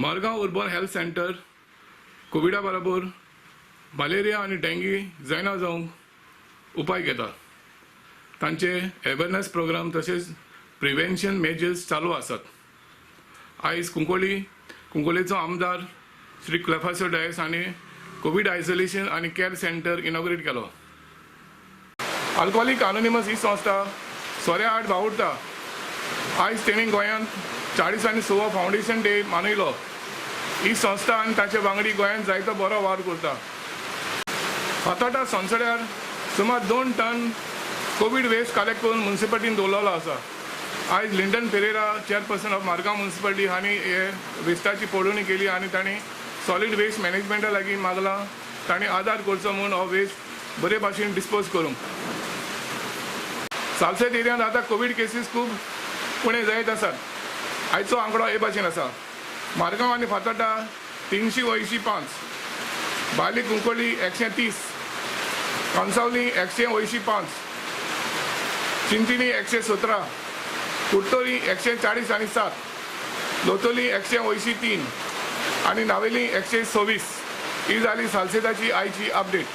Margao urban health centre कोविडा बरोबर malaria आनी डेंगी जायना जावंक उपाय घेता. तांचे अवेरनेस प्रोग्राम तशेंच प्रिवेन्शन मेजर्स चालू आसात. आयज कुंकळी कुंकळेचो आमदार श्री क्लेफासो डायस हांणी कोवीड आयसोलेशन आनी कॅर सेंटर इनॉग्रेट केलो. अल्कोहोलीक अनोनिमस ही संस्था सोऱ्या आड वावुरता. आयज तेणी गोंयांत 40 आनी सवो फावंडेशन डे मनयलो. ही संस्था आनी ताचे वांगडी गोंयांत जायतो बरो वावर करता. फातोर्डा सोनसड्यार सुमार 2 टन कोवीड वेस्ट कलेक्ट करून मुन्सिपालिटीन दवरलेलो आसा. आयज Lyndon Pereira, chairperson of Margao municipality, हांणी हे वेस्टाची पळोवणी केली आनी तांणी सॉलीड वेस्ट मॅनेजमेंटा लागीं मागलां, तांणी आदार करचो म्हूण हो वेस्ट बरे भाशेन डिस्पोज करूंक. सालसेत एरियांत आतां कोवीड केसीस खूब उणे जायत आसात. आयचो आंकडो हे भाशेन आसा: मारगांव आनी फातोर्डा 385, बाली कुंकळी 130, कणसावली 185, चिंचिणी 117, कुडटोरी 147, लोतोली 183 आनी नावेली 126. ही जाली सालसेताची आयची अपडेट.